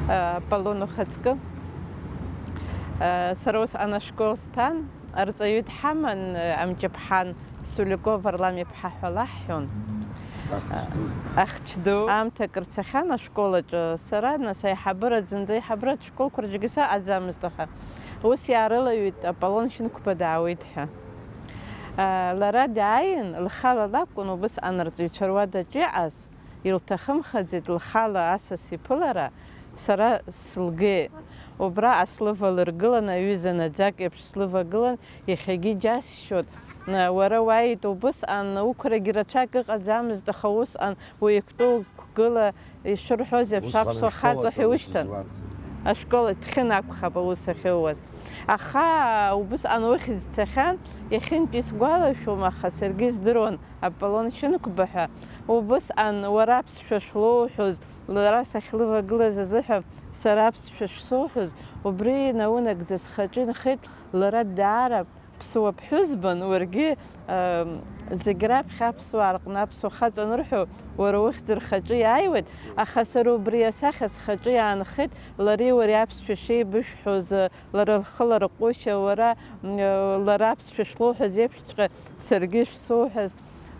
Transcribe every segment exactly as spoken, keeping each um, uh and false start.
Аполлон ухаҵкы. Сара усҟан ашкол сҭан, арҵаҩы дҳаман, амҷаԥҳан, Сулико Варлам-иԥҳа ҳәа лаҳҳәон. Ахьчду. Ахьчду. Аамҭа акыр цахьан ашкол аҿы. Сара, нас, аиҳабыра, зынӡа аиҳабыратә школқәа рҿгьы саҟаӡамызт, аха ус иаарылаҩит Аполлон Шьынқәба даауеит ҳәа. Лара дааин, лхала лакәын убысҟан арҵаҩцәа руадаҿ иҟаз, илҭахымхаӡеит лхала асас иԥылара, сара сылгеит. Убра слывалыргылан, аҩыза наӡак еиԥш слывагылан, иахьагьы џьасшьоит. Уара уааит убысҟан, уқәрагьы рацәак ыҟаӡамызт, аха усҟан уи иктәу гәыла ишырҳәоз еиԥш Усҟан аԥсуа ашкол хаҵа аҿы ҳәа аус ушьҭан. Зуан. Ашкол Ҭхьын акәхап аус ахьууаз. Аха убысҟан ухьӡ цахьан, иахьынтәи сгәалашәом, аха саргьы издыруан Аполлон Шьынқәба ҳәа. Убысҟан уара аԥсшәа шлоуҳәоз, лара сахьлывагылаз азыҳәа сара аԥсшәа шсоуҳәоз, убри наунагӡа схаҿы инхеит, лара даара ԥсуа ԥҳәызбан, уаргьы, ам, зегь раԥхьа аԥсуаа рҟны аԥсуа хаҵа анырҳәо, уара ухьӡ рхаҿы иааиуеит, аха сара убри асахьа схаҿы иаанхеит, лареи уареи аԥсшәа шеибышәҳәоз, лара лхы ларҟәышьа, уара, м, лара аԥсшәа шлоуҳәаз еиԥшҵәҟьа саргьы шсоуҳәаз.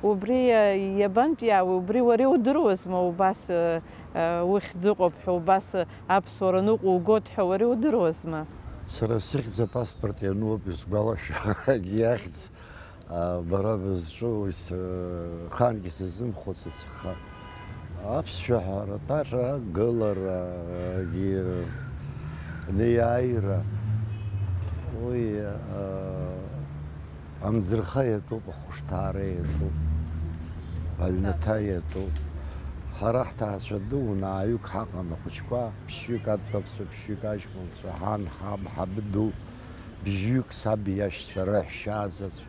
Убри, а, иабантә иаауеи? Убри уара иудыруазма, убас, а, а, ухьӡ ыҟоуп ҳәа, убас, а, аԥсуара ныҟәугоит ҳәа уара иудыруазма? Сара сыхьӡ апаспорт иануп исгәалашәо, егьи ахьӡ, а, бара бызҿу, ис-, а, ахаангьы сазымхәыцыц, аха аԥсшәа ҳәа атәара, агылара, егьи, а, неиааира, уи, а, Амӡырха иатәуп, ахәышҭаара иатәуп, аҩнаҭа иатәуп. Ҳара ҳҭаацәа дууны ааҩык ҳаҟан, ахәыҷқәа, ԥшьҩык аӡӷабцәа, ԥшьҩык аҷкәынцәа, ҳан, ҳаб, ҳабду, бжьҩык саб иашьцәа, раҳәшьа заҵә.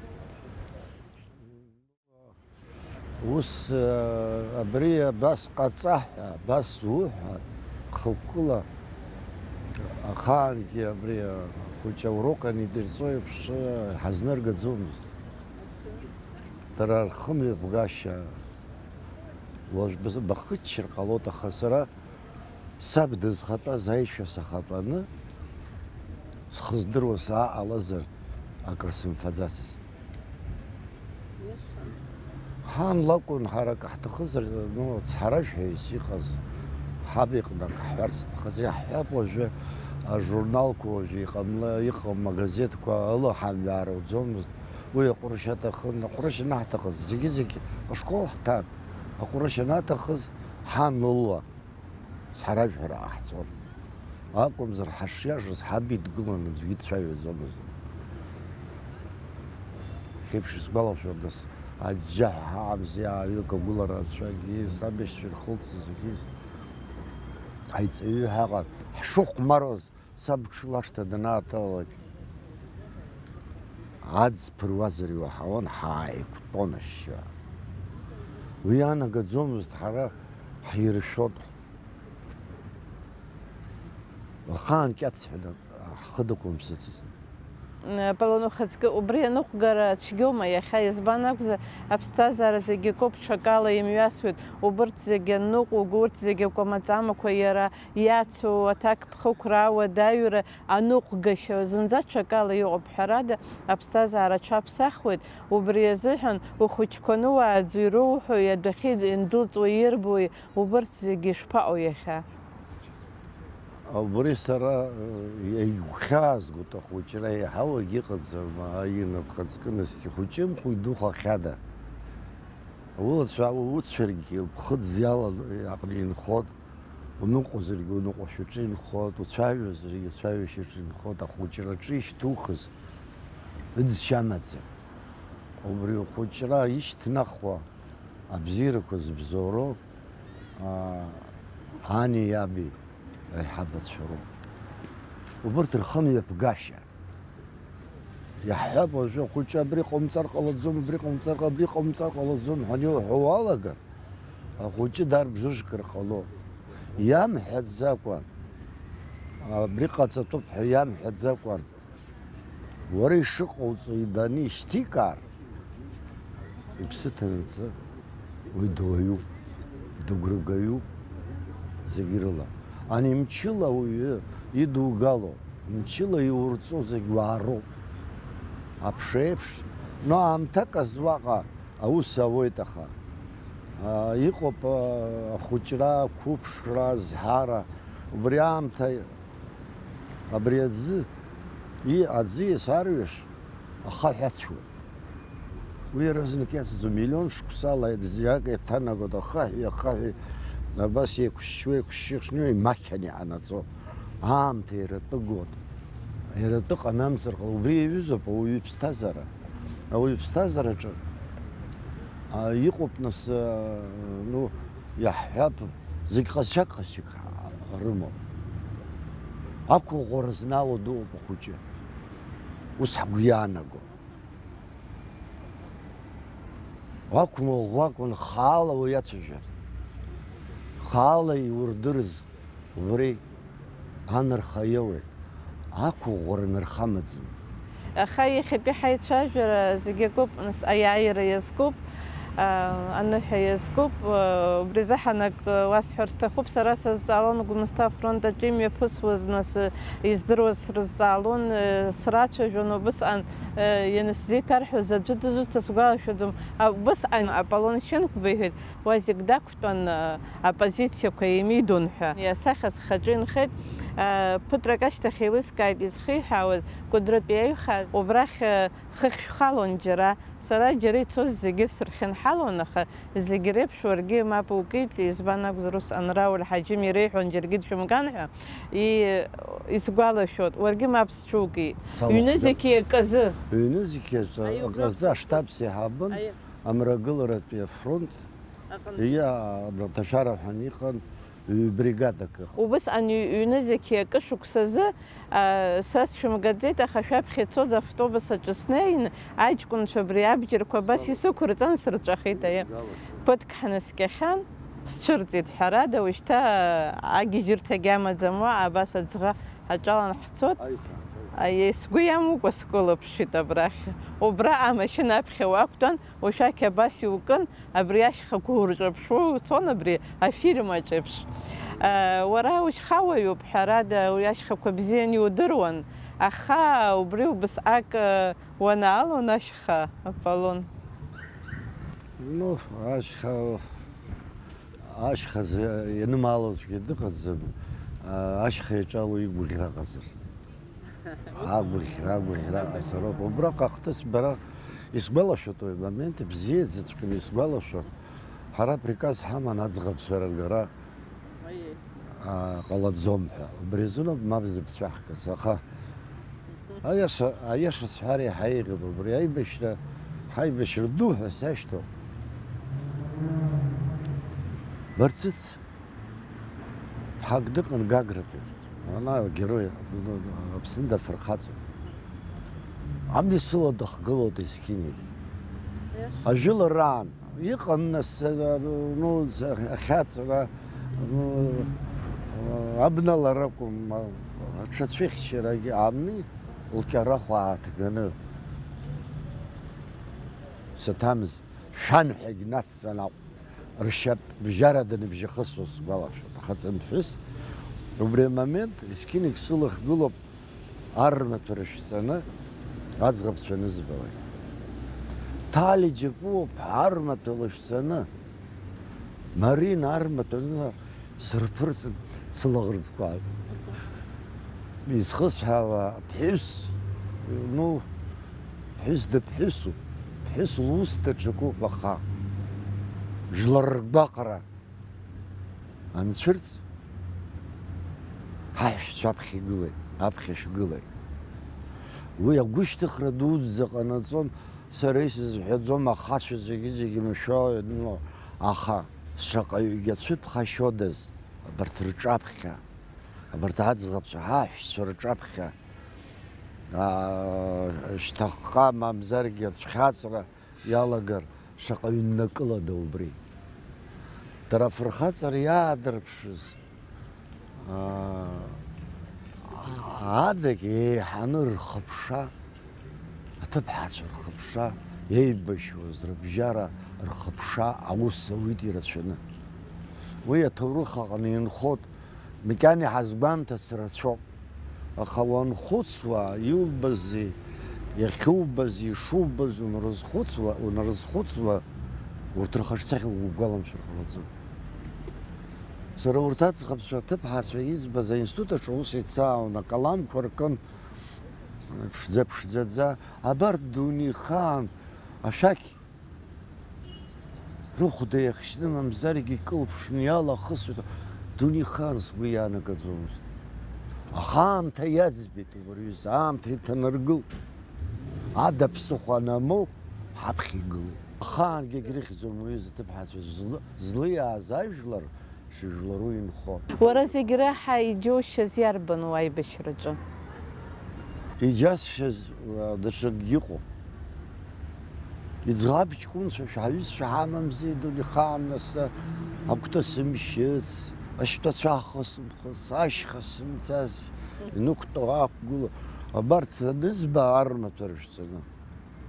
Ус, э, абри абас ҟаҵа ҳәа, абас уҳәа, хықәкыла, ахаангьы абри ахәыҷы аурок анидырҵо еиԥш, э, ҳазнаргаӡомызт. Дара рхымҩаԥгашьа уажә бз-, бахыччар ҟалоит, аха сара Саб дызхатәаз аишәа сахатәаны, схы здыруа сааҟалазар, акры сымфаӡацызт. Ҳан лакәын ҳара акы ҳҭахызар, ну, цҳаражәҳәаҩыс иҟаз, ҳаб иҟны акы ҳҳәарц сҭахыз. Иаҳҳәап, уажәы ажурналқәа уажәы иҟамла-, иҟам, агазеҭқәа ала ҳамҩа аарауӡомызт. Уи аҟәрышь аҭахын, аҟәрышь анаҳҭахыз, зегьы-зегь ашкол ҳҭан. Аҟәрышь анаҭахыз, ҳан лыла. Цҳаражәҳәара ҟаҳҵон. Акәымзар, ҳашиашаз ҳаб идгылан аӡәгьы дцәажәаӡомызт. Хеиԥш исгәалашәоит, нас, аџьџьаҳәа ҳаамзи, ааҩык агәылара ацәагьы, саб иашьцәа ирхылҵыз зегьы. Ҳаиҵаҩы ҳаҟан, ҳшыхәмаруаз, саб ҽы лашҭа данааҭалалак, аӡ ԥыруазар иуаҳауан, ҳааиқәтәон ашьшьыҳәа. Уи иаанагаӡомызт, ҳара ҳиршәон. Ахаан кьацҳәаны ҳхы дықәымсыцызт. Аполлон, ухаҵкы убри аныҟәгара цәгьоума иахьа? Избан акәзар, аԥсҭазаара зегьы акоуп, ҽакала имҩасуеит. Убырҭ зегьы аныҟәуго, урҭ зегьы акәамаҵамақәа иара иацу аҭакԥхықәра, ауадаҩра, аныҟәгашьа зынӡа ҽакала иҟоуп. Ҳәарада, аԥсҭазаара аҽаԥсахуеит. Убри азыҳәан ухәыҷқәа ануааӡо ироуҳәои, адәахьы иандәылҵуа ирбои, убырҭ зегьы ишԥаҟоу иахьа? Убри сара, э, игәхьаазгоит ахәыҷра, еиҳау егьыҟаӡам, инапхаҵкы, нас ихәыҷымхои духахьада. Улацәа уцәаргьы, уԥхыӡ иалан аҟны инхот, уныҟәозаргьы уныҟәашәаҿы инхот, уцәажәозаргьы уцәажәашьаҿы инхот, ахәыҷраҿы ишьҭухыз ыӡшьа амаӡам. Убри ухәыҷра ишьҭнахуа абзиарақәа зыбзоуроу, аа, ани иаби аиҳабацәа роуп. Убырҭ рхымҩаԥгашьа. Иаҳҳәап, уажәы ахәыҷы абри ҟаумҵар ҟалаӡом, абри ҟаумҵар ҟа-, абри ҟаумҵар ҟалаӡом ҳәа аниуҳәо уалагар, ахәыҷы дарбжыжкыр ҟало. Иамҳәаӡакәан, абри ҟаҵатәуп ҳәа иамҳәаӡакәан, уара ишыҟауҵо ибаны ишьҭикаар, иԥсы ҭанаҵы, уи дуаҩуп, дыгәрагаҩуп зегь рыла. Ани мчыла ауаҩы идугало, мчыла иурҵо зегь уаароуп. Аԥша еиԥш, но аамҭак азы уаҟа аус ауеит, аха, а, иҟоуп, а, ахәыҷра, ақәыԥшра, азҳара. Убри аамҭа, абри аӡы, и-, аӡиас арҩаш ахаҳә ацәуеит. Уи иаразнак иацәӡом, миллион шықәсала аӡәӡәак еиҭанагоит, ахаҳәи ахаҳәи, абас еиқәшьшьуа, еиқәшьшьы ишнеиуа, имақьан иҟанаҵо, аамҭа иара атәы гот, иара атәы ҟанамҵар ҟалоит. Убри иаҩызоуп ауаҩы иԥсҭазаара. Ауаҩы иԥсҭазаараҿы, а, иҟоуп, нас, а, ну, иаҳҳәап, зегь ҟазшьак-ҟазшьак рымоуп. Ақәыӷәӷәара знало дыҟоуп ахәыҷы. Ус ҳгәы иаанаго. Уақәмыӷәӷәакәан хаала уи иацәажәар. Хаала иурдырыз убри анырха иоуеит. Ақәыӷәӷәара нырха амаӡам. Аха иахьатәи ҳаицәажәара зегь акоуп, нас, аиааира иазкуп, а, аныҳәа иазкуп. Убри азы ҳанак уасҳәар сҭахуп, сара сазҵаалон Гәымсҭа афронт аҿы имҩаԥысуаз, нас, издыруаз срызҵаалон, срацәажәон убысҟан, ианысзеиҭарҳәоз аӡәы дызусҭа сгәалашәаӡом. Убысҟан Аполлон Шьынқәба иҳәеит, уа зегь дақәтәан, апозициақәа еимидон ҳәа. Асахьа схаҿы инхеит. Ԥыҭрак ашьҭахь еилыскааит изхиҳәаауаз, Кәыдрытәи аҩхаа убрахь хыхь шәхалон џьара. Сара џьара ицоз зегьы сырхьынҳалон, аха зегь реиԥш уаргьы мап укит, избан акәзар, ус Анрауль Ҳаџьым иреиҳәон џьаргьы дшәымган ҳәа, и-, исгәалашәоит, уаргьы мап сцәукит. Цалахәгьы. Ҩнызқьи аказы. Ҩнызқьи аҿы аказы аштабс иҳабын, Амрагыларатәи афронт, аҟны. Иа, Аҭашәара ҳәа иҟан, ҩ-бригадак ыҟан. Убысҟан ҩ-, ҩнызқьи акы шықәсазы, а, са сшәымгаӡеит, аха шәаԥхьа ицоз автобус аҿы снеин, аҷкәынцәа абри абџьарқәа абас исықәырҵан сырҵәахит, аиа. Исгәалашәоит. Ԥыҭк ҳнаскьахьан, сцәырҵит, ҳәарада, уажәшьҭа, а, агьежьырҭагьы амаӡам уа, абас аӡӷа ҳаҿалан ҳцот. Аиха, аиха. Аиа, сгәы иамукәа сгәылаԥшит абрахь. Убра амашьына аԥхьа уақәтәан, ушәақь абас иукын, абри ашьхақәа урҿаԥшуа уцон, абри афильм аҿеиԥш. Э, уара ушьхауаҩуп, ҳәарада, уи ашьхақәа бзиан иудыруан, аха убри убасҟак, э, уанаалон ашьха, Аполлон. Ну, ашьха, ашьха з-, ианымаалоцәгьа дыҟаӡам, а, ашьха иаҿало игәыӷьра ҟазар. Агәыӷьра, агәыӷьра ҟасароуп. Убраҟа ахҭыс бара исгәалашәоит уи амомент, бзиаӡаҵәҟьаны исгәалашәоит. Ҳара априказ ҳаман аӡӷабцәа рыргара, а, ҟалаӡом ҳәа. Убри азыноуп мап зыбцәаҳкыз. Аха аиаша, аиаша сҳәар иаҳа еиӷьуп. Убри аибашьра, ҳаибашьра ду ҳәа сашьҭоуп. Барцыц ԥҳак дыҟан Гагратәи, ана агерой, Аԥсны дафырхаҵон. Амни сыла дыхгылоуп есқьынагь. Ажәылараан иҟан, нас, ну, ахьаҵра, ну, абналара акәым, аҽацәыхьчарагьы амни лкьарахә ааҭганы саҭамыз. Шәанҳәагь нацҵан акәу, ршьап бжьара даныбжьахысуа сгәалашәоит, ахаҵамԥҳәыс. Убри амомент, есқьынагь сылахгылоуп армаҭәа рышәҵаны, аӡӷабцәа анызбалак. Ҭали џьапуоуп армаҭәа лышәҵаны, Марина армаҭәа анызбалак. Сырԥырҵын, сылаӷырӡқәа. Изхысҳәаауа ԥҳәыс, ну, ԥҳәыс дыԥҳәысуп, ԥҳәыс лус даҽакуп, аха жәлар ргәаҟра анцәырҵ, ҳаҳәшьцәа аԥхьа игылеит, аԥхьа шәгылеит. Уи агәышьҭыхра дуӡӡа ҟанаҵон, сара исызҳәаӡом, ахацәа зегьы-зегьы мшәо, ну, аха шаҟаҩгьы ацәыԥхашьодаз. Абарҭ рҿаԥхьа, абарҭ аӡӷабцәа, ҳаҳәшьцәа рҿаԥхьа, аа, шьҭахьҟа мамзаргьы ацәхьаҵра иалагар, шаҟа ҩннакылада убри? Дара афырхаҵара иаадырԥшыз, аа, адагь еиҳаны рхыԥша, аҭыԥҳацәа рхыԥша, еибашьуаз рыбжьара рхыԥша аус ауит ирацәаны. Уи аҭоурых аҟны инхоит, Макьана иҳазгәамҭац рацәоуп, аха уанхәыцуа, иубази, иахьубази, ишубази унарызхәыцуа, унарызхәыцуа, урҭ рхаҿсахьа угәаламшәар ҟалаӡом. Сара урҭ аӡӷабцәа, аҭыԥҳацәа избаз аинститут аҿы аус еицаауан, акаламқәа ркын, ԥшӡа-ԥшӡаӡа, абарҭ дунеихаан ашәақь рыхәда иахьшьны, мамзаргьы икылԥшны иалахысуеит, дунеихаан сгәы иаанагаӡомызт. Аха аамҭа иаӡбеит, уара иҩыза, аамҭа иҭанаргылт. Ада ԥсыхәа анамоу, ҳаԥхьа игылоуп. Ахаангьы агьрыхьӡом уҩыза ҭыԥҳацәа злы, злы иааз ажәлар, шыжәлару инхо. Уара зегь реиҳа иџьоушьаз иарбану аибашьраҿы? Иџьасшьаз, а, даҽакгьы ыҟоуп. Иӡӷаб ҷкәынцәа, шәаҳәаҩызцәа ҳамамзи, дунеихаан нас, агәҭа сымшьыц, ашьтәацәа ахысымхыц, ашьха сымцаз, инықәтәоу ақәгылоу, абарҭ анызба армаҭәа ржәҵаны.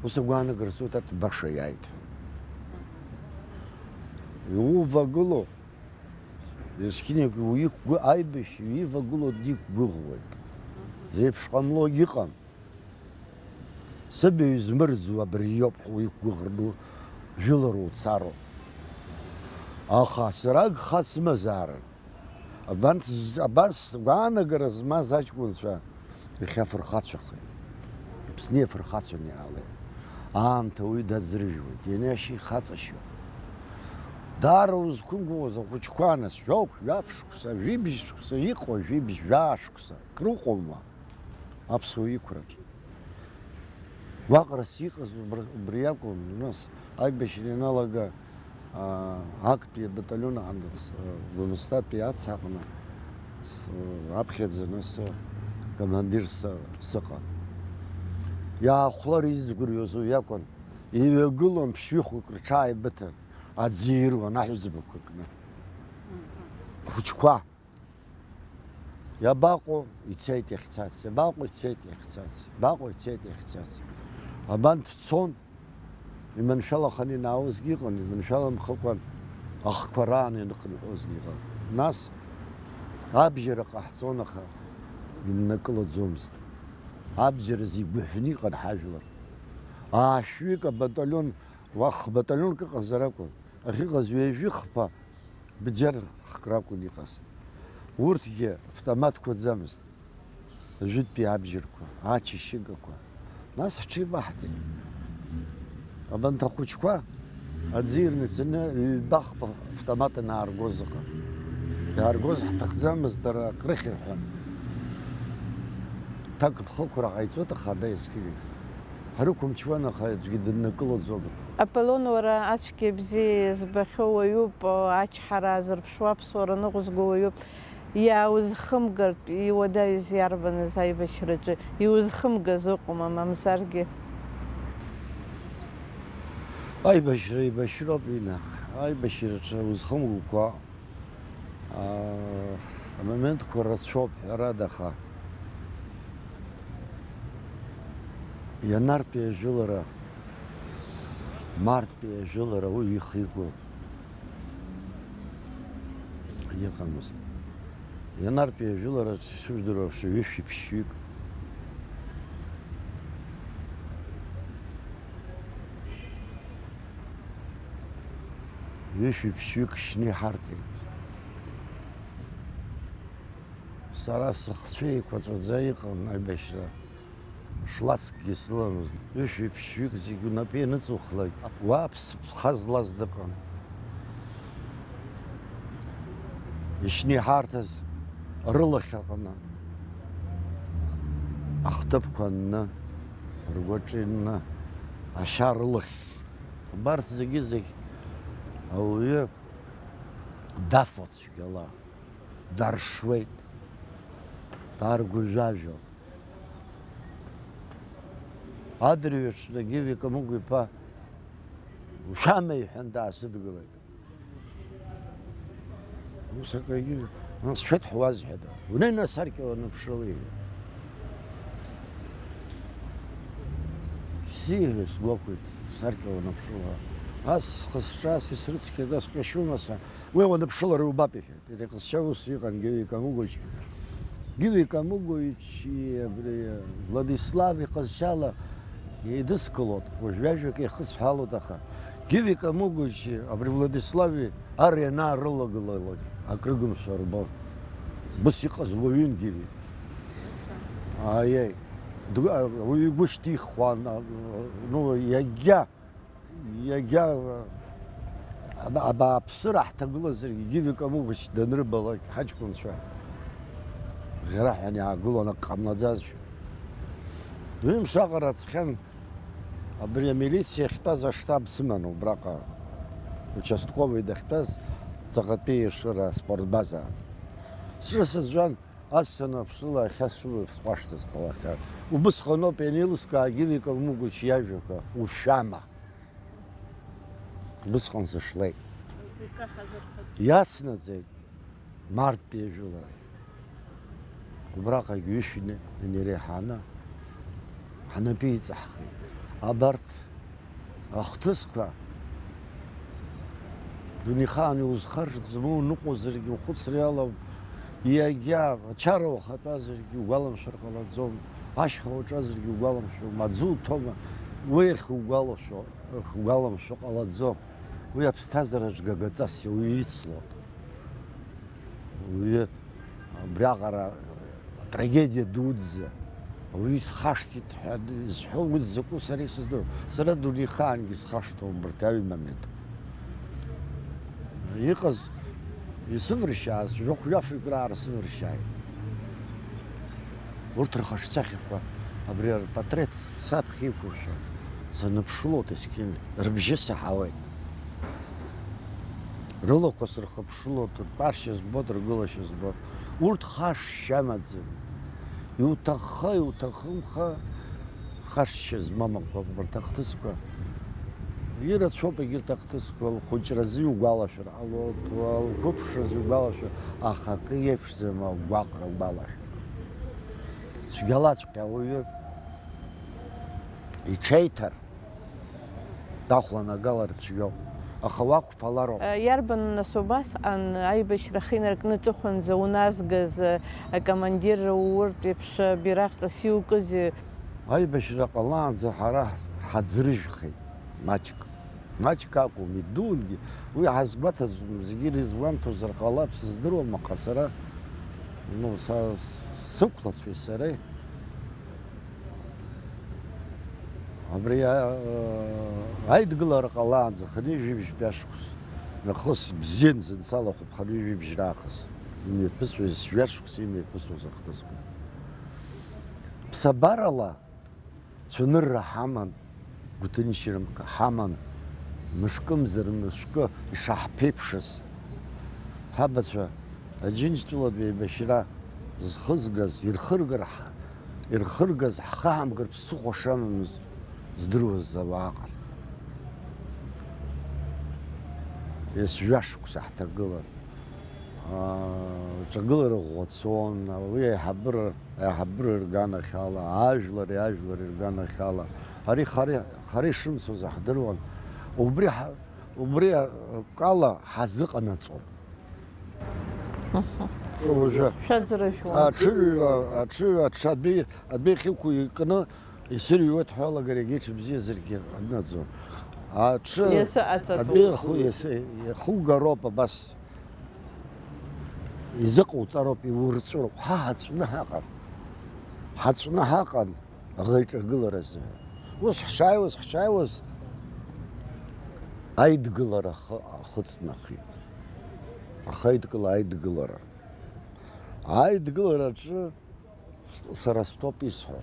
Ус агәаанагара сыҭ, арҭ баша иааит ҳәа. Иувагылоу, есқьынагь уиқәгәы-, аибашьҩы ивагылоу диқәгәыӷуеит. Зеиԥш ҟамлогь ыҟам. Сыбаҩ змырӡуа абри иоуп ҳәа уиқәгәыӷыртә, жәылара уцароуп. Аха сара агха сымазаарын. Абанҭ з-, абас гәаанагара змаз аҷкәынцәа иахьа фырхацәахеит. Аԥсны иафырхацәаны иаалеит. Аамҭа уаҩы даӡрыжәуеит, ианиашьа ихаҵашьоит. Даара узқәымгәыӷуаз ахәыҷқәа, нас, жәохә, жәаф шықәса, жәибжь шықәса иҟоу, жәибжь, жәаа шықәса, крыҟоума аԥсуа иқәраҿ? Уаҟарас иҟаз убри, убри акәын, нас, аибашьра ианалага, аа, актәи абаталион аҟны, с-, Гәымсҭатәи ацҳаҟны, с-, аԥхьаӡа, нас, командир сы-, сыҟан. Иаахәлар изгәырҩоз уи акәын, иҩагылон ԥшьҩыхәак рҽааибыҭан, аӡы ируан аҳәызбақәа кны. Хәыҷқәа. Иабаҟоу, ицеит иахьцац, иабаҟоу, ицеит иахьцац, иабаҟоу, ицеит иахьцац. Абанҭ цон, иманшәалаханы инаауазгьы ыҟан, иманшәаламхыкәан ахқәа раан ианыхынҳәуазгьы ыҟан. Нас абжьара ҟаҳҵон, аха иннакылаӡомызт. Абжьара зегь гәыҳәны иҟан ҳажәлар. Аашәҩык абаталион, уахх баталионк ыҟазар акәын, ахьыҟаз ҩажәи хԥа бџьар хк ракәын иҟаз. Урҭгьы автоматқәаӡамызт. Ажәытәтәи абџьарқәа, ачашьыгақәа. Нас ҳҽеибаҳҭеит. Абанҭ ахәыҷқәа аӡы ирны ицаны ҩба-хԥа автомат анааргоз ыҟан. Иааргоз ҳҭахӡамызт, дара акрыхьырҳәан. Ҭакԥхықәра ҟаиҵоит, аха ада иазқәиҭ. Ҳрықәымчуан, аха аӡәгьы дыннакылаӡомызт. Аполлон, уара ацәгьа бзиа избахьоу уаҩуп, ачҳара аазырԥшуа аԥсуара ныҟәызго уаҩуп. Иааузхымгартә иуадаҩыз иарбаныз аибашьраҿы? Иузхымгаз ыҟоума, мамзаргьы? Аибашьра еибашьроуп, Ина. Аибашьраҿы узхымгақәа Аа, амоментқәа рацәоуп, ҳәарада, аха ианартәи ажәылара, мартәи ажәылара уи ихигоуп. Иҟамызт. Ианартәи ажәылараҿ ишыжәдыруа ԥшьҩы-ҩышәи ԥшьҩык. Ҩышәи ԥшьҩык шьны иҳарҭеит. Сара сыхцәы еиқәаҵәаӡа иҟан аибашьра, шлацкгьы сыламызт. Ҩышәи ԥшьҩык зегь унапы ианыҵухлак, уа ԥсыԥха злаз дыҟан. Ишьны иҳарҭаз рылахь аҟны ахҭыԥқәа анны, ргәаҿы инны, ашьа рылахь. Убарҭ зегьы-зегь ауаҩы дафо цәгьала, даршуеит, даргәыжәажәо. Адырҩаҽны Гиви Камыгә-иԥа, ушәама, иҳәан, даасыдгылеит. Ус акагьы, нас шәыҭ ҳуазҳәада? Унеи, нас, аркьа уаныԥшыл, иҳәеит. Сиҳәеит, сгәақәеит, саркьа уаныԥшыл ҳәа. Ас схы-сҿы ас исрыцқьеит, ас ҟьашьума са? Уи уаныԥшылар убап, иҳәеит. Иара иҟазшьа ус иҟан Гиви Камыгәыч. Гиви Камыгәыч абри Владислав иҟазшьала еидыскылоит, уажә ҩажәак еихысҳәаалоит, аха Гиви Камыгәыч абри Владислави ар ианаарылагылалак акрыгымшәа рбон. Быс иҟаз уаҩын Гиви. Аиеи. Ду-, а, уи игәы шьҭихуан, а, ну, иагьа Иагьа, а, аба-, абааԥсыра ҳҭагылазаргьы, Гиви Камыгәыч данрыбалак, ҳаҷкәынцәа ӷьараҳәан иаагылон, акы ҟамлаӡазшәа. Ҩымш аҟара ҵхьан, абри амилициа ахьтәаз аштаб сыман убраҟа, участковый дахьтәаз, ҵаҟатәи Ешыра аспортбаза. Сҿы сызжәан, ас санаԥшыла, иахьа сшәыла сҟәашӡа сҟалахьан. Убысҟаноуп ианеилыскаа Гиви Камыгәыч иажәақәа, ушәама. Убысҟан сышлеит. Икаҳазар ҳәа. Иацнаҵеит мартәи ажәыларахь. Убраҟагь ҩышә ин-, инереиҳаны ҳнапы иҵаҳхит. Абарҭ ахҭысқәа дунеихаан иузхаршҭӡом, уныҟәозаргьы ухәыцра иалам, иагьа ачара ухатәазаргьы угәаламшәар ҟалаӡом, ашьха уаҿазаргьы угәаламшәом, аӡы уҭома, уи ахьугәалашәо, ахьугәаламшәо ҟалаӡом. Уи аԥсҭазаараҿ гагаҵас уаҩы ицлон. Уи абриаҟара атрагедиа дуӡӡа, ауаҩы исхашҭит ҳәа изҳәо уи дзакәу сара исыздыруам. Сара дунеихаангьы исхашҭуам убарҭ аҩ моментқәа. Иҟаз исывыршьааз жәохә-жәаф ҩык раара сывыршьааит. Урҭ рхаҿсахьақәа абри рпатреҭ саԥхьа иқәыршәа саныԥшылоит есқьынгьы, рыбжьы саҳауеит. Рылақәа сырхыԥшылоит, ртәашьа збоит, ргылашьа збоит. Урҭ хашшьа амаӡам. Иуҭахха, иуҭахымха, хашшьа змам акәхап убарҭ ахҭысқәа. Ирацәоуп егьырҭ ахҭысқәа, лхәыҷразы иугәалашәар ҟалоит, лқәыԥшразы иугәалашәар, аха акы иеиԥшӡам агәаҟра угәалашәар. Цәгьалаҵәҟьа ауаҩы иҽеиҭар, дахәланагалар цәгьоуп, аха уақәԥалароуп. Иарбан, нас, убасҟан аибашьра ахы инаркны аҵыхәанӡа уназгаз, акомандир урҭ еиԥш бираҟ ҵас иукызи? Аибашьра ҟалаанӡа ҳара ҳаӡрыжәхеит маҷк. Маҷк акәым, идуунгьы, уи ҳазгәаҭаӡом, зегьы ирызгәамҭозар ҟалап, сыздыруам, аха сара, ну, са, сықәлацәеи сареи. Абри, а, аидгылара ҟалаанӡа хынҩажәи жәибжьтәи ашықәс, нахыс бзиан зынӡа алахәуп хынҩажәи жәибжь раахыс, имҩаԥысуаз, жәашықәс имҩаԥысуаз ахҭысқәа. Ԥсабарала цәанырра ҳаман, гәҭынчрамк ҳаман, мышкымзар мышкы ишаҳԥеиԥшыз. Ҳабацәа Аџьынџьтәылатә еибашьра зхызгаз, ирхыргар ҳ-, ирхыргаз ҳхы ҳамкыр ԥсыхәа шамамыз здыруаз ауаа ыҟан. Ес-, жәашықәса ҳҭагылан. Аа, ҿагылара ӷәӷәа цон, уи аиҳабыра, аиҳабыра рганахьала, ажәлари ажәлари рганахьала. Ари хари, хари шымцоз аҳдыруан. Убри ҳа-, убри акала ҳазыҟанаҵон. Уажәы. Шәаӡрыжәуан. Аҽыҩра, аҽыҩра, аҽы адәы, адәы ахьықәу икны исырҩуеит ҳәа алагарагьы ҽыбзиазаргьы анаӡом. Аҽы Иасы аҵатәуп. Адәы иху-, иасы-, ихугароуп абас. Изыҟауҵароуп, иурҵәыроуп. Ҳа ҳаҵәны ҳаҟан. Ҳаҵәны ҳаҟан аӷа иҿагыларазы. Ус ҳшааиуаз, ҳшааиуаз, аидгылара ахы-, ахыҵнахит. Ахеидкыла аидгылара. Аидгылараҿы сара стәоуп исҳәо.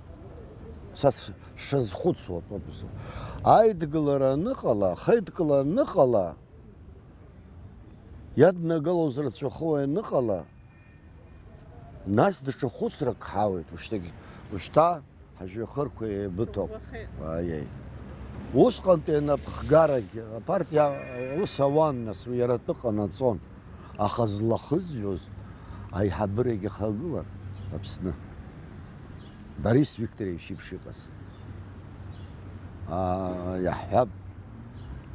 Са с-, сшазхәыцуа атәоуп исҳәо. Аидгылара аныҟала, ахеидкыла аныҟала, иаднагалоз рацәахо ианыҟала, нас даҽа хәыцрак ҳауеит, ушьҭагь-, ушьҭа ҳажәҩахырқәа еибыҭоуп. Уахеит. Аиеи. Усҟантәи анапхгарагь апартиа аус ауан, нас уи иара атәы ҟанаҵон. Аха злахызҩоз аиҳабырагь ахагылан Аԥсны. Борис Викторович иеиԥш иҟаз. Аа, иаҳҳәап,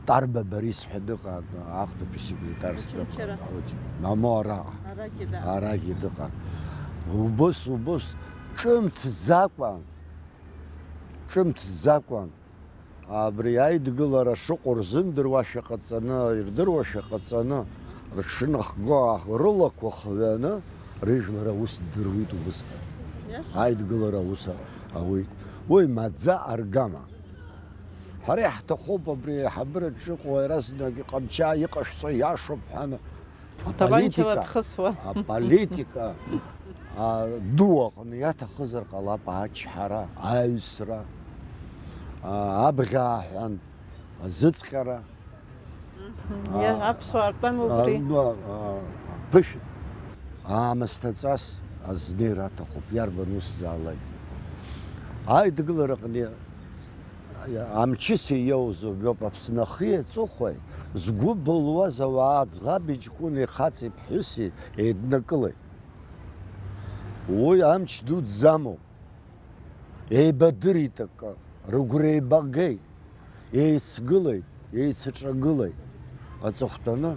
Тарба Борис ҳәа дыҟан, ахԥатәи секретарс дыҟан. Очамчыра. Араҟа. Арагьы, да. Арагьы дыҟан. Убыс, убыс, ҿымҭӡакәан, ҿымҭӡакәан, абри аидгылара шыҟоу рзымдыруашәа ҟаҵаны, ирдыруашәа ҟаҵаны, рҽынахго, рылақәа хҩаны, рыжәлар аус ддыруеит убысҟан. Иашоуп. Аидгылара аус ауеит. Уи маӡа аргама. Ҳара иаҳҭахуп абри аиҳабыраҿ иҟоу иаразнак иҟамчаа иҟашәҵо иашоуп ҳәа. Аполитика, аполитика ду аҟны иаҭахызар ҟалап ачҳара, аҩсра, абӷьааҳәан, азыҵҟьара. Аԥсуаа ртәан убри. Ԥышә аамысҭаҵас азнеира аҭахуп, иарбан усзаалакгьы. Аидгылараҟны амчыси иоуз убриоуп, Аԥсны ахи аҵыхәеи згәы былуаз ауаа ӡӷаби ҷкәыни хаци ԥҳәыси еиднакылеит. Уи амч дуӡӡамоуп. Еибадырит акы, рыгәра еибагеит, еицгылеит, еицаҿагылеит. Аҵыхәтәаны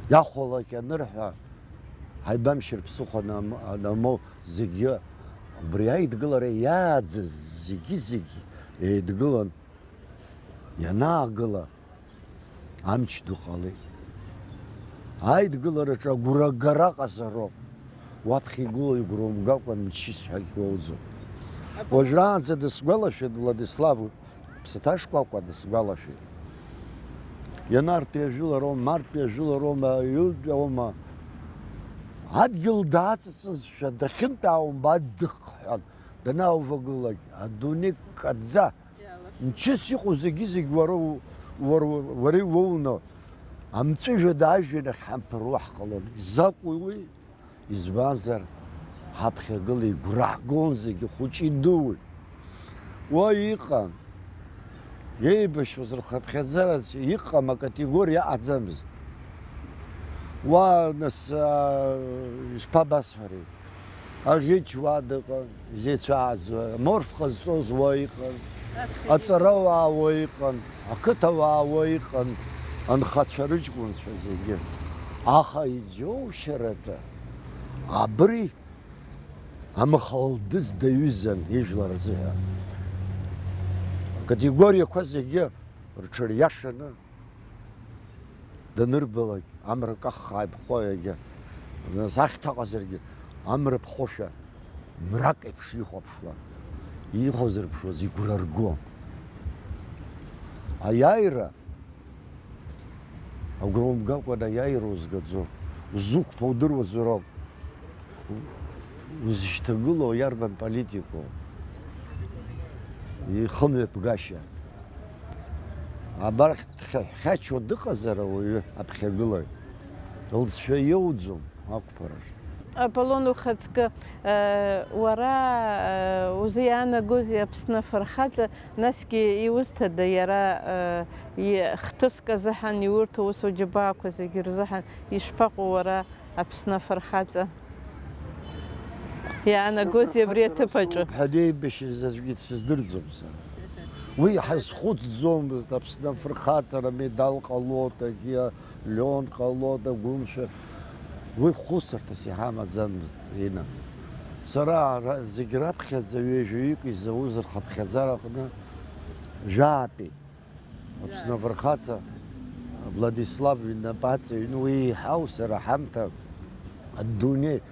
иахәалак ианырҳәа, ҳаибамшьыр ԥсыхәа анамоу зегьы, убри аидгылара иааӡаз зегьы-зегь еидгылан, ианаагыла, амч ду ҟалеит. Аидгылараҿы агәра агара ҟазароуп. Уаԥхьа игылоу игәра умгакәан мчыс ҳәагь уоуӡом. Уажәраанӡа дысгәалашәеит Владислав, ԥсаҭа шкәакәа дысгәалашәеит. Ианартәи ажәылароума, мартәи ажәылароума, иҩнтәи аума, адгьыл дааҵыҵызшәа дахьынтәаауамба адыхҳәан данааувагалак, адунеи ккаӡа, мчыс иҟоу зегьы-зегь уара у-, уара у-, уара иуоуны, амҵәыжәҩа даажәҩан ахь ҳамԥыруа ҳҟалон. Изакәи уи? Избанзар, ҳаԥхьагыла игәра ҳгон зегьы хәыҷи дууи. Уа иҟан, еибашьуаз рхыԥхьаӡарацы иҟам акатегориа аҟаӡамызт. Уа, нас, аа, ишԥабасҳәари? Аӷьыч уа дыҟан, изеицәааӡо, аморф ҟазҵоз уа иҟан, аҵарауаа уа иҟан, ақыҭауаа уа иҟан, анхацәа рыҷкәынцәа зегьы. Аха иџьоушьаратәы абри амхалдыз даҩызан ижәлар рзыҳәан. Акатегориақәа зегьы рҽыриашаны данырбалак, амра каххаа иԥхо иагьа, нас ахьҭа ыҟазаргьы, амра ԥхошәа, мрак еиԥш ихәаԥшуан, ихәазырԥшуаз игәра ргон. Аиааира, агәра умгакәан аиааира узгаӡом, узықәԥо удыруазароуп. Узышьҭагылоу иарбан политикоу? Ихымҩаԥгашьа. Абарахь дхьаҳәхьачуа дыҟазар ауаҩы аԥхьагылаҩ, лҵшәа иоуӡом ақәԥараҿ. Аполлон, ухаҵкы, э, уара, э, узы иаанагозеи Аԥсны афырхаҵа, насгьы иузҭада иара, э, и-, хҭыск азыҳәан иурҭо ус уџьабаақәа зегьы рзыҳәан ишԥаҟоу уара? Аԥсны афырхаҵа иаанагозеи абри аҭыԥ аҿы? Ҳәа деибашьыз аӡәгьы дсыздырӡом сара. Уи ҳазхәыцӡомызт, Аԥсны афырхаҵара медал ҟалоит, агьи леон ҟалоит, агәымшәа. Уи хәыцырҭас иҳамаӡамызт, Инна. Сара ара зегь раԥхьаӡа ҩажәаҩык изауз рхыԥхьаӡараҟны жәаатәи Аԥсны афырхаҵа Владислав инапы аҵаҩны уи еиҳау сара ҳамҭа адунеи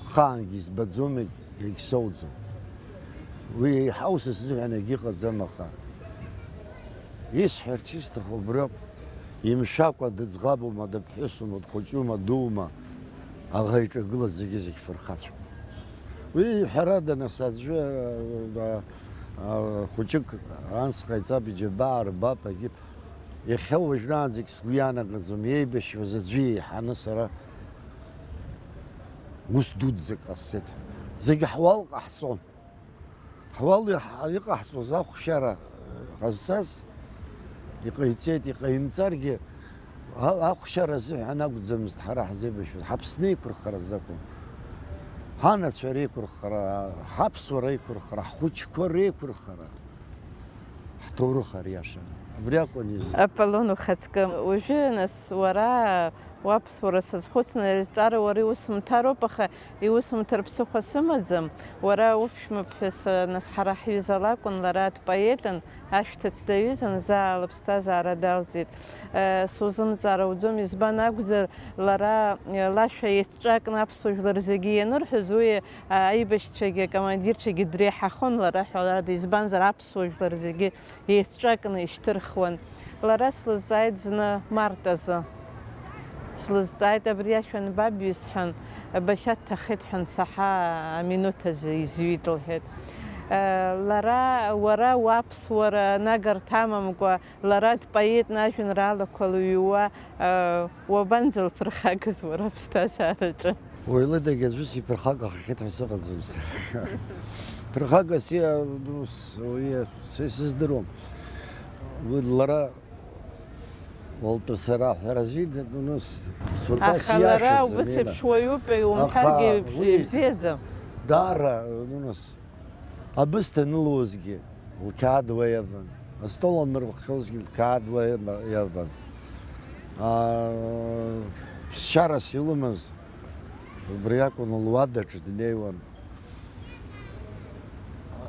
ахаангьы избаӡом, егь-, егьсоуӡом. Уи еиҳау са сзыҳәан егьыҟаӡам, аха исҳәарц исҭаху убриоуп, имшәакәа дыӡӷабума, дыԥҳәысума, дхәыҷума, дуума, аӷа иҿагылаз зегьы-зегь фырхацәоуп. Уи ҳәарада, нас, аӡәы, а, а, хәыҷык анс ҟаиҵап, иџьабаа рбап, агьи. Иахьа уажәраанӡагь сгәы иаанагаӡом, еибашьуаз аӡәы еиҳаны сара ус дуӡӡак ҟасҵеит ҳәа. Зегьы ҳуал ҟаҳҵон. Ҳуал иаҳ-, иҟаҳҵоз ахәшьара ҟазҵаз, иҟаиҵеит, иҟаимҵаргьы, а-, ахәшьара азыҳәан акәӡамызт ҳара ҳзеибашьуаз, ҳаԥсны еиқәырхаразы акәын. Ҳанацәа реиқәырхара, ҳаԥсуа реиқәырхара, ҳхәыҷқәа реиқәырхара, ҳҭоурых ариашара. Убри акәын изы. Аполлон, ухаҵкы. Уажәы, нас, уара уаԥсуара сазхәыцны, азҵаара уара иусумҭароуп, аха иусумҭар ԥсыхәа сымаӡам. Уара уԥшәмаԥҳәыс, нас, ҳара ҳҩыза лакәын, лара дпоетын, ашәҭыц даҩызан, заа лыԥсҭазаара далҵит. Э, сузымҵаар ауӡом, избан акәзар, лара, э, лашәа еицҿакны аԥсуа жәлар зегьы ианырҳәоз, уи, э, аибашьцәагьы акомандирцәагьы дреиҳахон лара ҳәарада, избанзар аԥсуа жәлар зегьы еицҿакны ишьҭырхуан. Лара слызҵааит зны март азы. Слызҵааит, абри ашәа анбабҩыз ҳәан, башьа дҭахеит ҳәа ансаҳа аминуҭ азы изҩит, лҳәеит. Лара, уара уаԥсуара нагарҭа амамкәа, лара дпоетны ажәеинраалақәа лҩуа, уабанӡалԥырхагаз уара аԥсҭазаараҿы? Уи лыдагь аӡәыс иԥырхагахахьеит ҳәа сыҟаӡам сара. Ԥырхагас иа-, ну, с-, уи, са исыздыруам. Уи лара уалтәы сара аҳәара азиӡатәны, ну, с-, сфаца. Аха лара сиашаӡам, убыс еиԥш уаҩуп, иумҳәаргьы. Аха уи ибзиаӡам. Даара, ну, нас, абысҭа анылуазгьы лқьаад уа иаван, астол анырххьозгьы лқьаад уа иава-, иаван. Аа, ԥсшьарас илымаз убри акәын, луадаҿы днеиуан.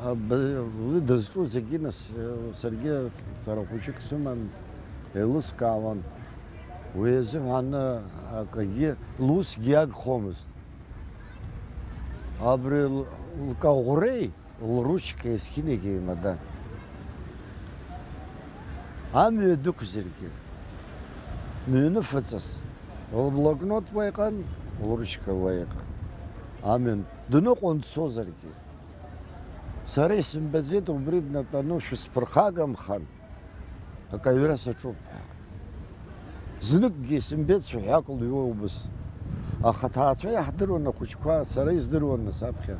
Аб-, уи дызҿу зегьы, нас, саргьы ҵара хәыҷык сыман, еилыскаауан. Уи азыҳәан акгьы, лусгьы иагхомызт. Абри л-, лкаӷәреи лручкеи есқьынагь еимадан. Амҩа дықәзаргьы, мҩаныфаҵас, лблокнот уа иҟан, лручка уа иҟан. Амҩан дныҟәон дцозаргьы. Сара исымбаӡеит убри днатәаны шәысԥырхагамхан, акаҩра саҿуп ҳәа. Зныкгьы исымбеит цәаҳәак лҩуа убыс. Аха аҭаацәа иаҳдыруан ахәыҷқәа, сара издыруан нас аԥхьа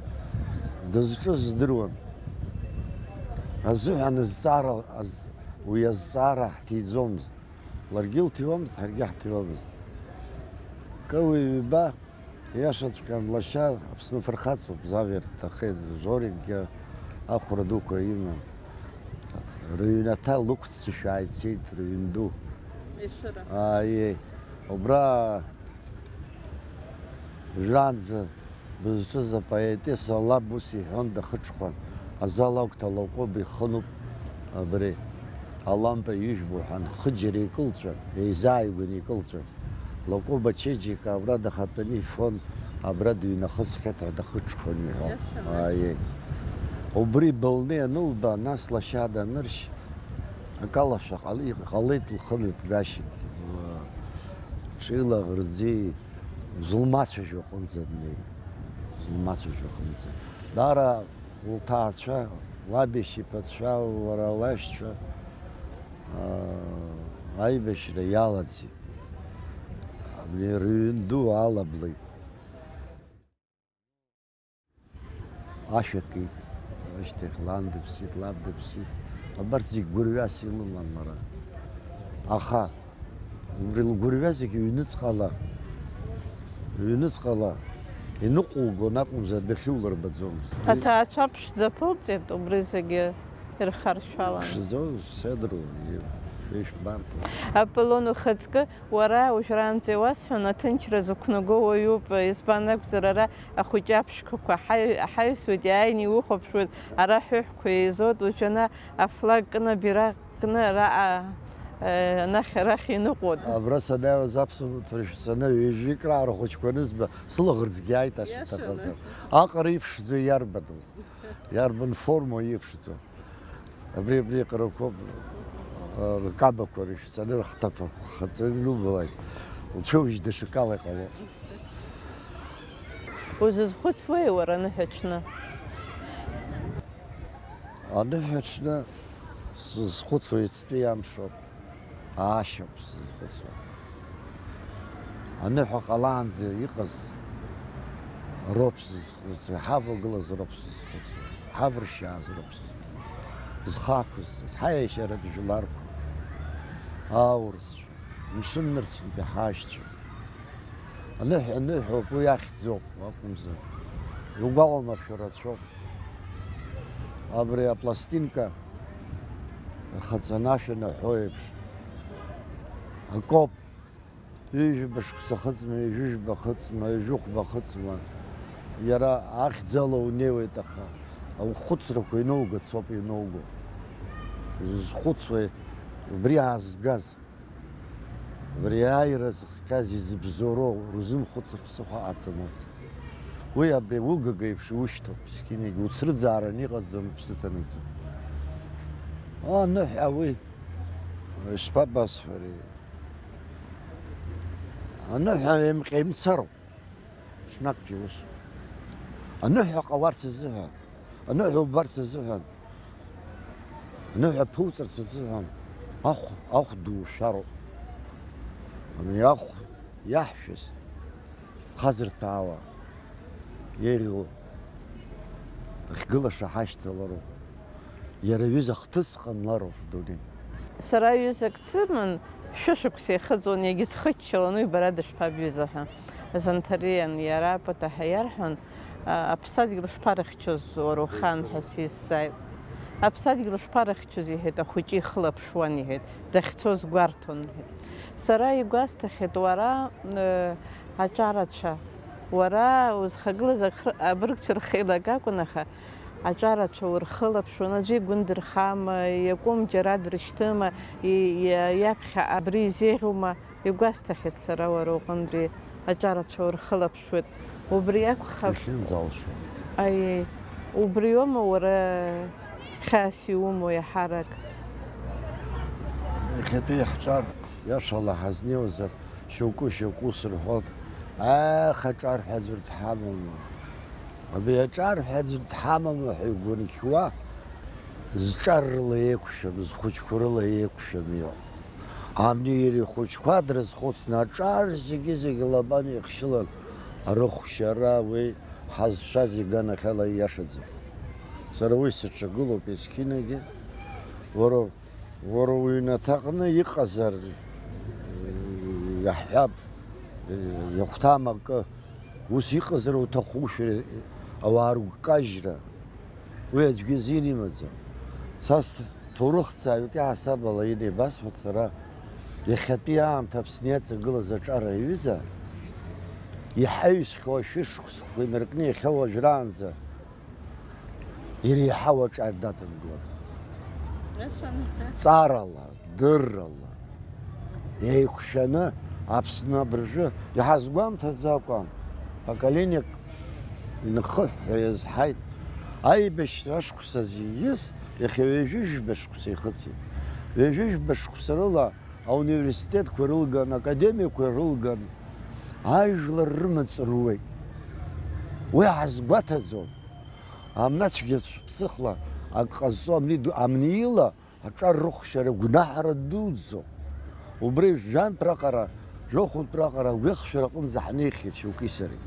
дызҿыз здыруан. Азыҳәан азҵаара, аз-, уи азҵаара ҳҭиӡомызт. Ларгьы илҭиуамызт, ҳаргьы ҳҭиуамызт. Кы уи ҩба, иашаҵәҟьан, лашьа Аԥсны фырхацоуп, Завер дҭахеит, Жорикгьы ахәра дуқәа иман. Рыҩнаҭа лықәццышә ааицеит, рыҩн ду. Ешыра. Ааиеи. Убра жәаанӡа бызҿыз апоетесса лаб ус иҳәон, дахыҽхәан, азал агәҭа Лакоба ихынуп абри, алампа ижәбо ҳәа, хыџьара икылҵәан, еизааигәаны икылҵәан. Лакоба ачеиџьыка абра дахатәаны ифон, абра дыҩнахысхьеит ҳәа дахыҽхәан иҳәон. Иашаны. Ааиеи. Убри былны ианылба, нас лашьа даныршь, акалашәа ҟали-, ҟалеит лхымҩаԥгашьагь. Ҽеила ӷырӡи, зылмацәажәо аҟынӡа днеит. Зылмацәажәо аҟынӡа. Даара лҭаацәа, лабиашьа иԥацәа, лара лашьцәа, аа, аибашьра иалаӡит. Абни рыҩн ду алаблит. Ашә акит, ашьҭахь лан дыԥсит, лаб дыԥсит. Абарҭ зегь гәырҩас илыман лара. Аха убри лгәырҩа зегь ҩныҵҟала, ҩныҵҟала иныҟәылгон акәымзар, адәахьы улырбаӡомызт. Аҭаацәа ԥшӡа ԥылҵит, убри зегьы ирхаршәалан. Ԥшӡоу сеидру, ишәбарҭоу. Аполлон, ухаҵкы, уара уажәраанӡа иуасҳәон, аҭынчра зықәнаго уаҩуп, избан акәзар, ара ахәыҷы аԥшқақәа ҳаҩ-, ҳаҩсуеит, иааины иухәаԥшуеит, ара ҳәыҳәқәа еизоит, уажәы ана афлаг кны, абираҟ кны, араҟа, э, анахь-арахь иныҟәон. Абра санааиуаз аԥсуа маҭәа шәҵаны, ҩажәи краара хәыҷқәа анызба, сылаӷырӡгьы ааит, ашьаҭа. Иашаны. Аҟара иԥшӡоу иарбану? Иарбан формоу иԥшӡоу? Абри, абри еиҟарақәоуп, ркабақәа рышәҵаны, рыхҭақәа хаҵаны инубалак, лцәеужь даҽакала иҟало. Узызхәыцуеи уара аныҳәаҽны? Аныҳәаҽны сызхәыцуа иацтәи амшоуп. Аашьоуп сзызхәыцуа. Аныҳәа ҟалаанӡа иҟаз роуп сзызхәыцуа, иҳавагылаз роуп сзызхәыцуа, иҳавыршьааз роуп сзызхәыцуа. Зхы ақәызҵаз, ҳаиашьаратә жәларқәа, аурысцәа, мшыннырцәынтәи ҳашьцәа. Аныҳәа, аныҳәоуп, уи ахьӡуп, акәымзар, иугәаланаршәо рацәоуп. Абри апластинка Ахаҵанашә анаҳәо еиԥш, акоуп, ҩажәа шықәса хыҵны, ҩажәа хыҵны, ҩажәихәба хыҵны, иара ахьӡала унеиуеит, аха ухәыцрақәа инаугац ауп иануго. Зызхәыцуа убри аазгаз. Убри ааира зыхҟьаз изыбзоуроу рузымхәыцыр ԥсыхәа аҵамоит. Уи абри угага еиԥш иушьҭоуп, мсқьынагь уцрыӡааран иҟаӡам уԥсы ҭанаҵы. Аныҳәа уи, ишԥабасҳәари? Аныҳәа еимҟьа имцароуп. Ҽнактәи ус. Аныҳәа ҟаларц азыҳәан, аныҳәа убарц азыҳәан, аныҳәа ԥуҵырц азыҳәан ахә, ахә ду ушәароуп. Ани ахә иаҳшәыз хазырҭәаауа еиӷьу ахьгылаша ҳашьҭалароуп. Иара аҩыза хҭыс ҟамлароуп адунеи. Сара ҩызак дсыман, шәышықәса ихыҵуан, иагьысхыччалон, уи бара дышԥабҩыз ҳәа. Занҭариан иара Патаҳа иарҳәон, а, аԥсадгьыл шԥарыхьчоз уара ухан ҳәа сизҵааит. Аԥсадгьыл шԥарыхьчоз, иҳәеит, ахәыҷы ихылаԥшуан, иҳәеит, дахьцоз гәарҭон, иҳәеит. Сара игәасҭахьеит, уара, э, аҿарацәа, уара узхагылаз ахр-, абыргцәа рхеилак акәын, аха аҿарацәа урхылаԥшуан, аӡәы игәы ндырхама, иакәым џьара дрышьҭыма, и-, и-, иаԥхьа абри изеиӷьума, игәасҭахьеит сара уара уҟынтәи аҿарацәа урхылаԥшуеит. Убри акәхап. Иахьынӡалшо. Аиеи, убриоума уара хьаас иумоу иаҳарак? Иахьатәи ҳҿар иашала ҳазнеиуазар, шьоукы-шьоукы ус рҳәоит, аах, аҿар ҳәа аӡәыр дҳамоума? Абри аҿар ҳәа аӡәыр дҳамоума ҳәа игәынқьуа, зҿар рыла еиқәшәам, зхәыҷқәа рыла еиқәшәам иҟоуп. Абни иара ихәыҷқәа дрызхәыцны аҿар зегьы-зегьы лабан ихшьылан, арыхәшьара уи ҳазшаз иганахьала ииашаӡам. Сара уи саҿагылоуп есқьынагьы. Уара, уара уҩнаҭаҟны иҟазар, иаҳҳәап, иахәҭам акы, ус иҟазар уҭахушәа, ауаа ргәкажьра, уи аӡәгьы азин имаӡам. Са сҭоурыхҭҵааҩык иаҳасаб ала инеибасҳәоит сара, иахьатәи аамҭа Аԥсны иаҵагылаз аҿар аҩыза, иҳаҩсхьоу ашәышықәсқәа инаркны иахьа уажәраанӡа иреиҳау аҿар даҵамгылаӡац. Ҵарала, дыррала еиқәшәаны Аԥсны абыржәы иҳазгәамҭаӡакәа поколениак инхыҳәҳәа иазҳаит. Аибашьра ашықәсазы ииз иахьа ҩажәи жәба шықәса ихыҵит. Ҩажәи жәба шықәса рыла ауниверситетқәа рылган, академиақәа рылган, ажәлар рымаҵ руеит. Уи ҳазгәаҭаӡом. Амнацәгьа ԥсыхла ак ҟазҵо амни ду-, амни ила аҿар рыхәшьара гәнаҳара дуӡӡоуп. Убри жәантә раҟара, жәохәтә раҟара агәеихшәара аҟынӡа ҳнеихьеит шьоуки сареи.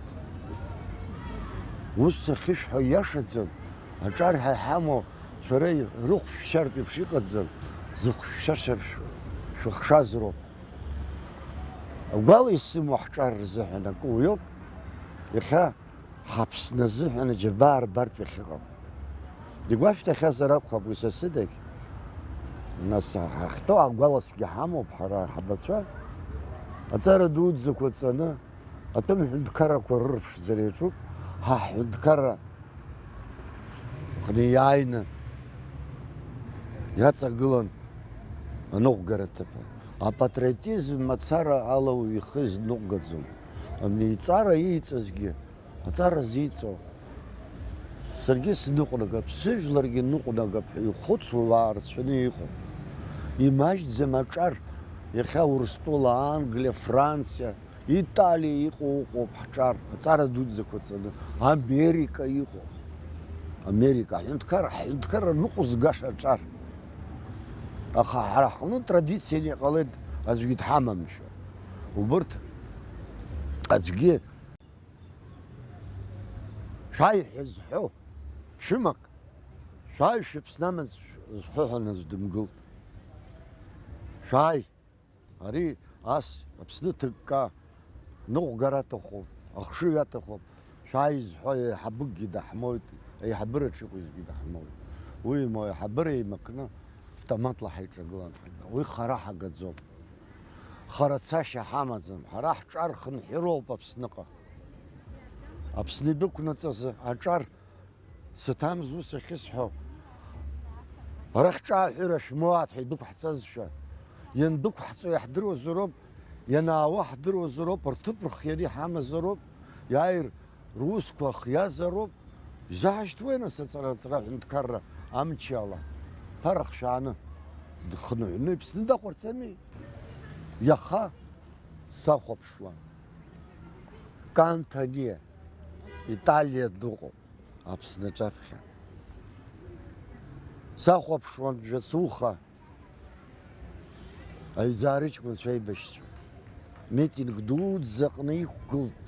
Ус сахьышәҳәо иашаӡам, аҿар ҳәа иҳамоу шәара рыхәшьартә еиԥш иҟаӡам, зыхәшәшәаша шә-, шәыхшаз роуп. Агәала исымоу ҳҿар рзыҳәан акы уиоуп, иахьа ҳаԥсны азыҳәан аџьабаа рбартә иахьыҟам. Игәашәҭахьазар акәхап уи сасыдагь, нас ҳахьтәоу агәаласгьы ҳамоуп ҳара ҳабацәа, аҵара дуӡӡақәа ҵаны, атәым ҳәынҭқаррақәа рырԥшӡара иаҿуп, ҳа ҳҳәынҭқарра аҟны иааины иаҵагылан аныҟәгара аҭыԥан. Апатриотизм мацара ала уаҩ ихы изныҟәгаӡом. Абни иҵара ииҵазгьы, аҵара зиҵо, саргьы сныҟәнагап, сыжәларгьы ныҟәнагап ҳәа ихәыцуа уаа рацәаны иҟоуп. Имаҷӡам аҿар, иахьа Урыстәыла, Англиа, Франциа, Италиа иҟоу ыҟоуп ҳҿар, аҵара дуӡӡақәа ҵаны, Америка иҟоуп. Америка, аҳәынҭқарра, ҳҳәынҭқарра ныҟәызгаша аҿар. Аха ҳара ҳҟны традицианы иҟалеит аӡәгьы дҳамамшәа. Убырҭ аӡәгьы шәааи ҳәа зҳәо, ԥшәымак, шәааи шәыԥсны амаҵ зҳәо ҳәа аӡә дымгылт. Шәааи! Ари ас Аԥсны ҭыкка, ныҟәгара аҭахуп, ахшыҩ аҭахуп, шәааи зҳәо аиҳабыкгьы даҳмоуит, аиҳабыраҿ иҟоу изгьы даҳмоуит. Уимоу, аиҳабыра еимакны, автоматла ҳаиҿагылан ҳаҩны. Уи хара ҳагаӡом. Хара цашьа ҳамаӡам. Ҳара ҳҿар хынҳәыроуп Аԥсныҟа. Аԥсны идәықәнаҵаз аҿар саҭамз ус ахьысҳәо. Арахь ҿааҳәыра шәмоуааит ҳәа идәықәҳҵазшәа. Иандәықәҳҵо иаҳдыруазароуп, ианаауа ҳдыруазароуп, рҭыԥ рхианы иҳамазароуп, иааир русқәа хиазароуп. Изаҳашьҭуеи, нас, аҵара-, аҵара аҳәынҭқарра амчала? Ԥарах шәааны, дхынҳәны Аԥсны дахәарцами? Иаха сахәаԥшуан. Кантаниа, Италиа дыҟоуп, Аԥсны аҿаԥхьа. Сахәаԥшуан Жәацуха, аҩӡаа рыҷкәынцәа аибашьцәа. Митинг дуӡӡаҟны иқәгылт,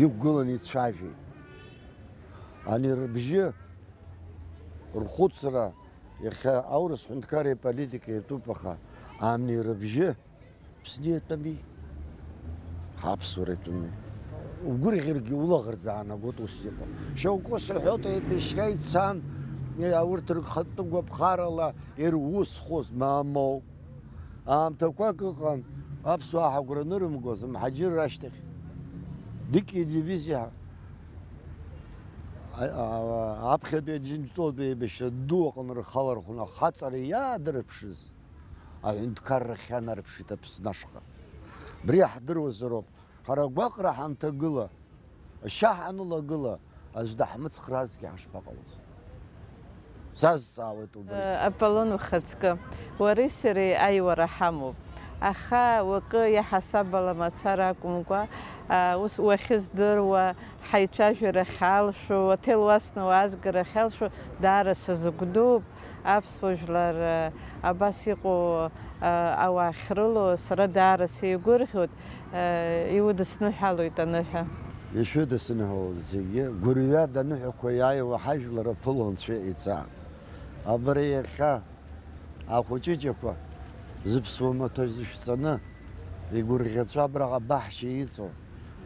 иқәгыланы ицәажәеит. Ани рыбжьы рхәыцра, иахьа аурыс ҳәынҭқарреи аполитикеи иатәуп, аха ани рыбжьы Аԥсны иатәами, ҳаԥсуара иатәами. Угәырӷьаргьы улаӷырӡ аанагоит ус иҟоу. Шьоукы ус рҳәоит, еибашьра ицан, урҭ рхатәы гәаԥхарала ирусхоз, мамоу. Аамҭақәак ыҟан, аԥсуаа ҳагәра анырымгоз, амҳаџьырра ашьҭахь, Дикие дивизиа, а, а, аԥхьатәи Аџьынџьтәылатәи еибашьра ду аҟны рхы алархәны ахаҵара иаадырԥшыз аҳәынҭқарра ахь ианарԥшит Аԥсны ашҟа. Абри иаҳдыруазароуп, ҳара агәаҟра ҳанҭагыла, ашьа ҳанылагыла, аӡә даҳмыцхраазгьы ҳашԥаҟалоз? Сазҵаауеит убри. Аполлон, ухаҵкы, уареи сареи аиуара ҳамоуп. Аха уакы иаҳасаб ала мацара акәымкәа, а, ус уахьыздыруа, ҳаицәажәара ахьалшо, аҭел уасны уаазгара ахьалшо, даара сазыгәдууп. Аԥсуа жәлар, а, абас иҟоу, а, ауаа ахьрылоу сара даара сеигәырӷьоит, а, иудысныҳәалоит аныҳәа. Ишәыдысныҳәалоит зегьы, гәырҩада аныҳәақәа иааиуа ҳажәлар аԥыло Анцәа иҵаа. Абри иахьа ахәыҷыҷақәа зыԥсуа маҭәа зышәҵаны, игәырӷьаҵәа абраҟа абаҳча иҵоу,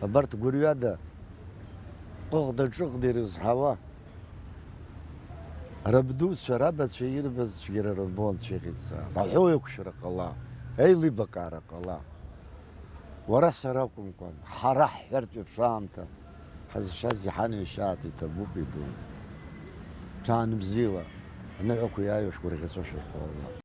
абарҭ гәырҩада ҟыҟда-ҿыҟда ирызҳауа, рабдуцәа, рабацәа ирбаз цәгьара рымбо Анцәа иҟаиҵа. Аҳәоу еиқәшәара ҟала, еилибакаара ҟала. Уара сара акәымкәан, ҳара ҳҳәартә еиԥш аамҭа ҳазшаз иҳанеишьааит, иҭабуп, идун. Ҽаанбзиала, аныҳәақәа иааиуа шәгәырӷьаҵәа шәырԥылала.